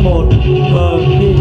Một, ờ, khi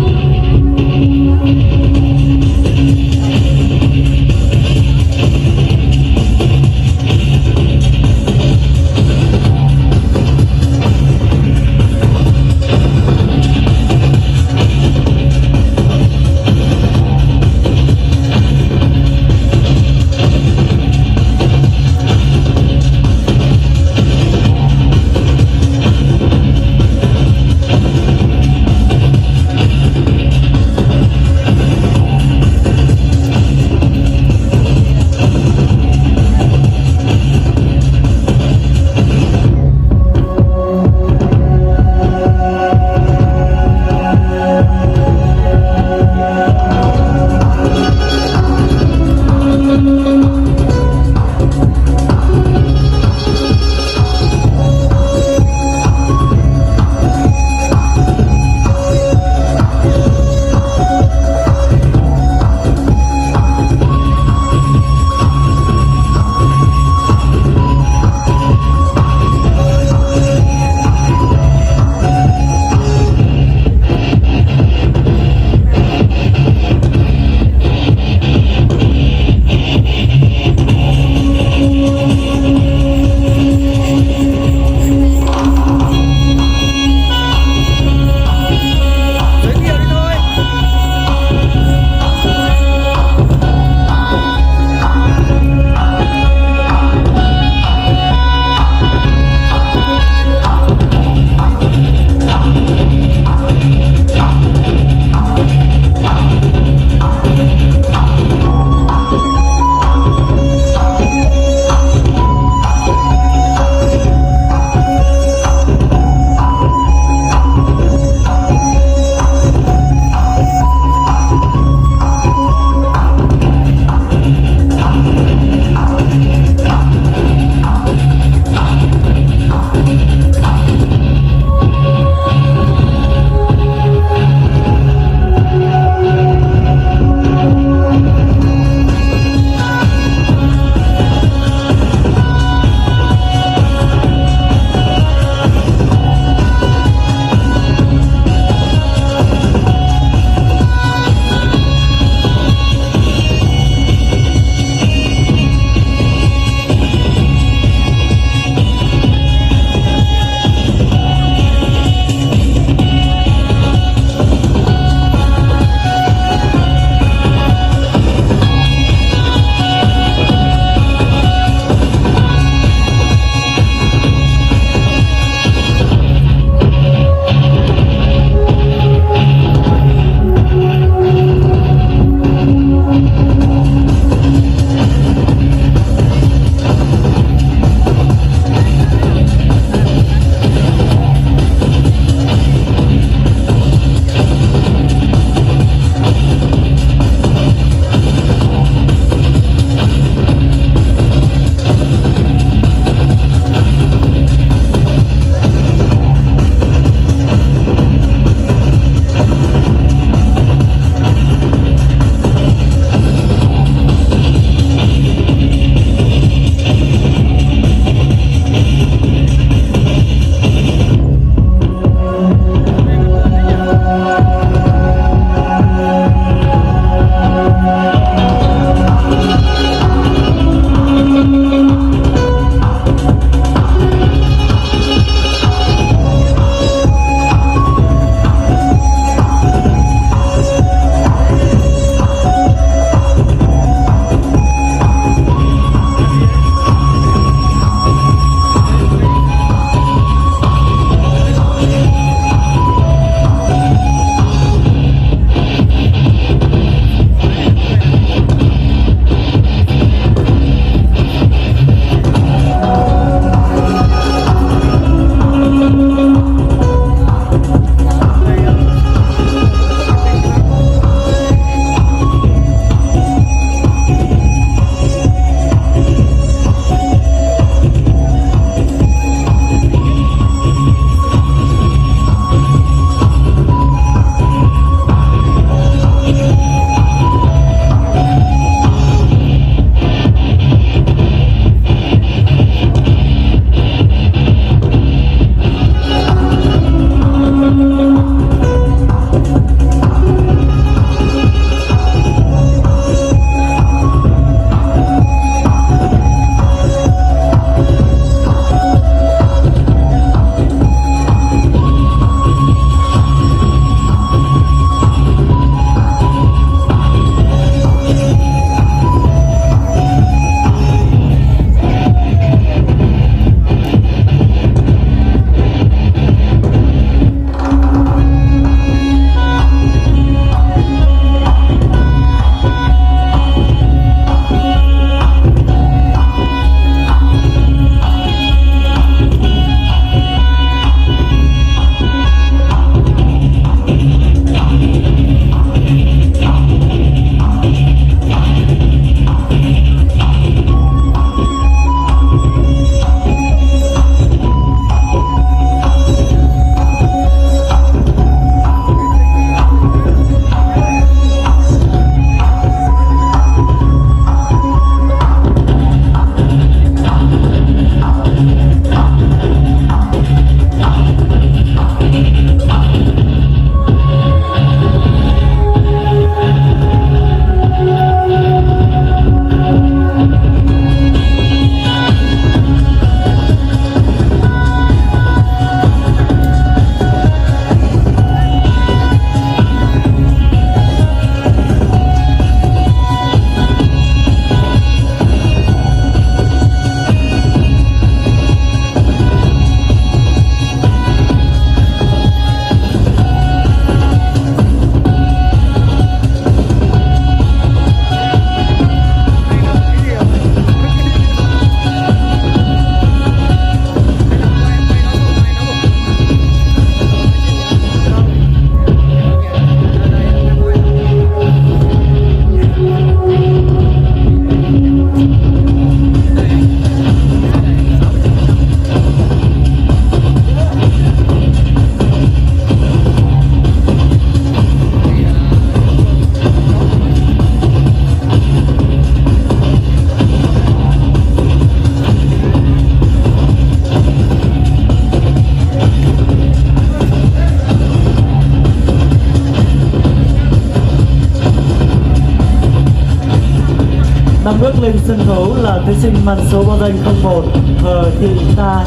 Bước lên sân khấu là thí sinh mang số báo danh không một, Hờ Thị Sa.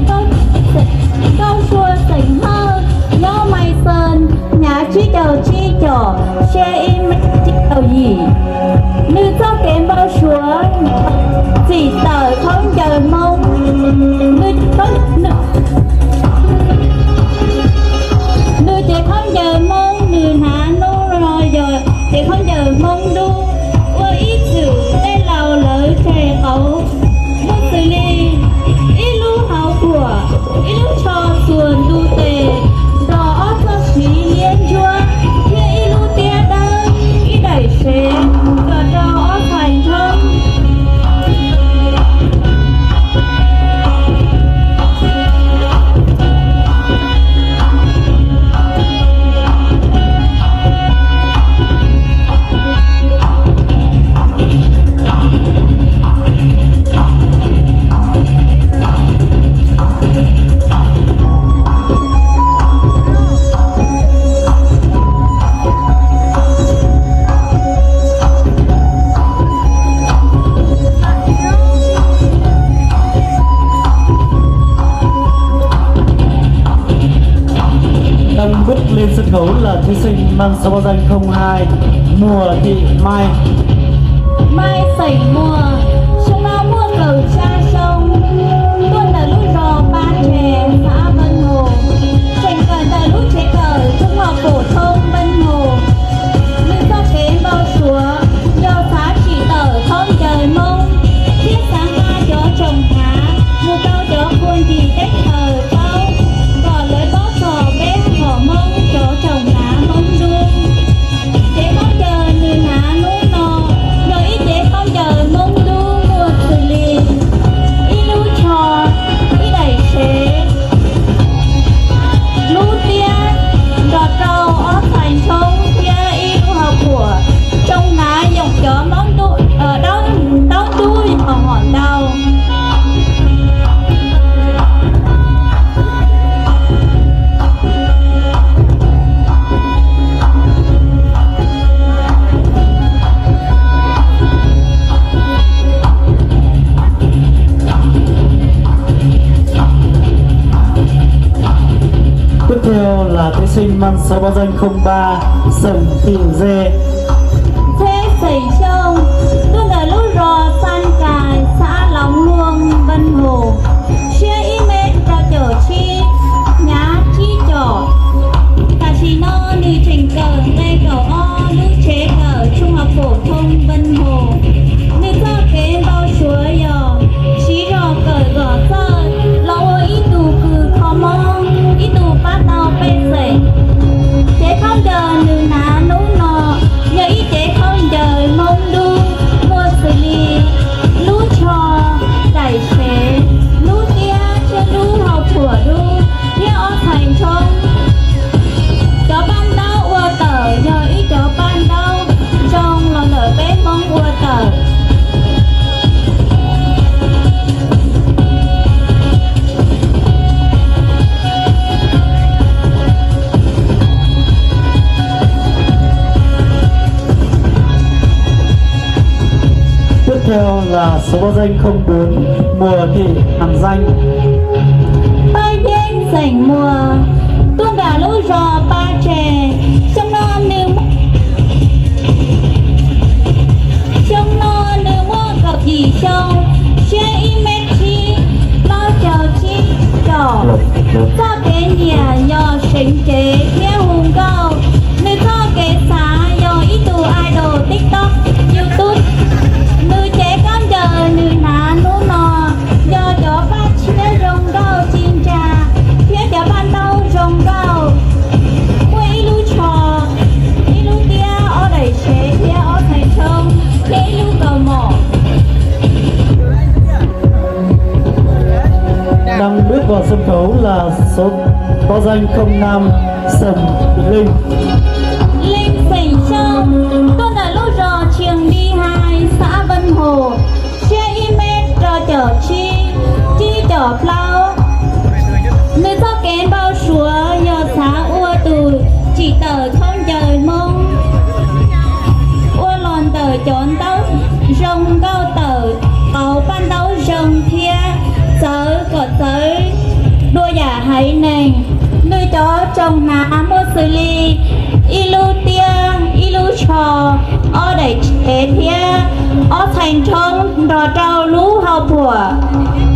Nkauj Sua xeem Hawj, nyob Mai Xees, hnyav tsib caug tsib com, siab ib mev tsib caug yim. Nws txoj kev npau suav txim tawm khaub ncaws Hmoob. Nws, nws, nws cev khaub ncaws Hmoob, nws hnav hnub no yog cev khaub ncaws Hmoob Dub, ua ib txwm tej laus lawv tseg qauv, muaj xws li ib lub hauv phuam, ib lub tsho txuas ntu tes, nrog ob txoj siv liab ntsuab, thiab ib lub tiab dawb, ib daim sev, nrog rau ob txhais nrhoob. Đang bước lên sân khấu là thí sinh mang số báo danh không hai, Mùa Thị Mai. Mai xeem Muas, xyoo no muaj kaum xya xyoo, tuaj ntawm lub zos Paj Tseg, xav Vab Nus, tseem kawm ntawm lub tsev kawm trung học phổ thông Vab Nus. Nws txoj kev npau suav yog xav tsim tawm khaub ncaws Hmoob thiab xav nqa cov tsoom hnav mus rau cov phuag ntsis teb chaws paub, kom lawv paub txog peb hom Hmoob cov tsoom hnav Hmoob Dub. Cev khaub ncaws nws hnav hnub no yog ib cev khaub ncaws Hmoob Dub muaj xws li ib lub tsho, ib daim sev, lub tiab, nrog rau ob txhais nrhoob thiab ib lub hauv phuam. Tsoom hnav yoom cov Hmoob Dub, Hmoob Dub hom hom ntau. Tiếp theo là thí sinh mang số báo danh không ba, Sông Thị Dê. Txheb xeem Xyooj, tuaj ntawm lub zos Xan Kais, xav Loov Luông, Npee Hum, siab ib mev rau caum tsib, hnyav tsib com. Tam sim no nws tseem kawm nqe kaum ob lub tsev kawm trung học phổ thông Npee Hum. Nws txoj kev npau suav yog siv zog kawm kom txawj los ua ib tug kws kho mob, ib tug pab tau pej xeem. Cev khaub ncaws nws hnav hnub no yog ib cev khaub ncaws Hmoob Dub muaj xws li lub tsho, daim sev, lub tiab thiab lub hauv phuam dub thiab ob txhais nrhoob. Cov paj ntaub ua tawm yog ib cov paj ntaub zoo los ntawm peb Hmoob ua tawm. Tiếp theo là số báo danh không bốn, Mùa Thị Hằng Danh. Paj Yeeb xeem Muas, tuaj nram lub zos Paj Tseg. Xyoo no nws, xyoo no nws muaj kaum yim xyoo, siab ib mev tsib, plaub caug tsib com. Txoj kev nyiam yog seev cev thiab hu nkauj. Nws txoj kev xav yog ib tug idol TikTok, YouTube. Nws cev khaub ncaws nws hnav hnub no yog cov paj tshiab zoo nkauj ci ntsa thiab cov paj ntaub zoo nkauj. Muaj ib lub tsho, ib lub tiab, ob daim sev thiab ob txhais nrhoob thiab ib lub kaus mom. Đang bước vào sân khấu là số báo danh không năm, Sông Thị Linh. Leej xeem Xyooj, tuaj ntawm lub zos Tshias Npis Hais, xav Npee Hum, siab ib mev rau caum tsib, tsib com plaub. Nws txoj kev npau suav yog xav ua tus tsim tawm khaub ncaws Hmoob, ua los ntawm cov ntaub zoo zoo hnav muaj xws li ib lub tiab, ib lub tsho, ob daim tsev thiab ob txhais nrhoob nrog rau lub hauv paus.